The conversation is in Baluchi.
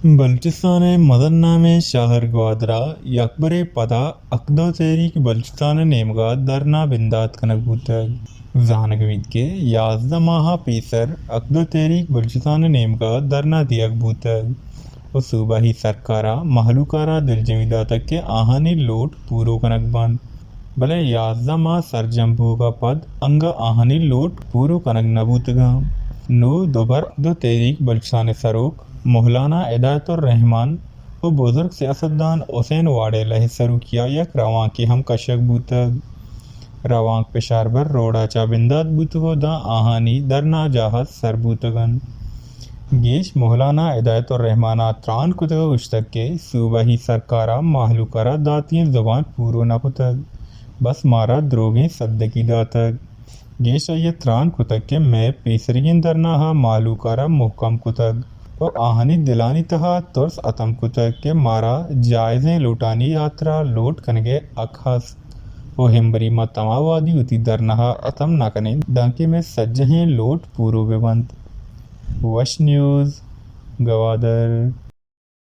بلوچستان ءِ مزن نامیں شہر گوادر ءَ یکبرے پدا اکدو تحریک بلوچستان ءِ نیمگ ءَ دھرنا بندات کنگ بوتگ۔ زانگ بیت کہ یازدہ ماہ ءَ پیسر اکدو تحریک بلوچستان ءِ نیمگ ءَ دھرنا دیگ بوتگ ءُ صوبائی سرکار ءَ مہلوک ءَ را دلجمی داتگ کہ آہانی لوٹ پورو کنگ بنت، بلے یازدہ ماہ سرجم بوگ ءَ پد انگہ آہانی لوٹ پورو کنگ نہ بوتگ اَنت۔ نوں دوبر اکدو تحریک بلوچستان ءِ سروک مولانا ہدایت الرحمان ءُ بزرگ سیاستدان حسین واڈیلہ ءِ سروکی ءَ یک روانکے ہم کشگ بوتگ۔ روانک پشاربر روڈ ءَ چہ بندات بوتگ ءُ داں آہانی دھرنا جاہ ءَ سر بوتگ اَنت۔ گیش مولانا ہدایت الرحمان ءَ تران کتگ ءُ گوشتگ کہ صوبائی سرکار ءَ مہلوک ءَ را داتگیں زبان پورو نہ کتگ، بس مارا دروگیں سدکی داتگ۔ گیش آئی ءَ تران کتگ کہ مئے پیسریگیں دھرنا ءَ مہلوک ءَ را مہکم کتگ ءُ آہانی دلانی تہا ترس ہتم کتگ کہ مارا جائزیں لوٹانی ہاترا لوٹ کنگ ءِ حق ہست ءُ ہمبری ما تما وہدی وتی دھرنا ءَ ہتم نہ کنیں، دانکہ مئے سجہیں لوٹ پورو بہ بنت۔ وش نیوز، گوادر۔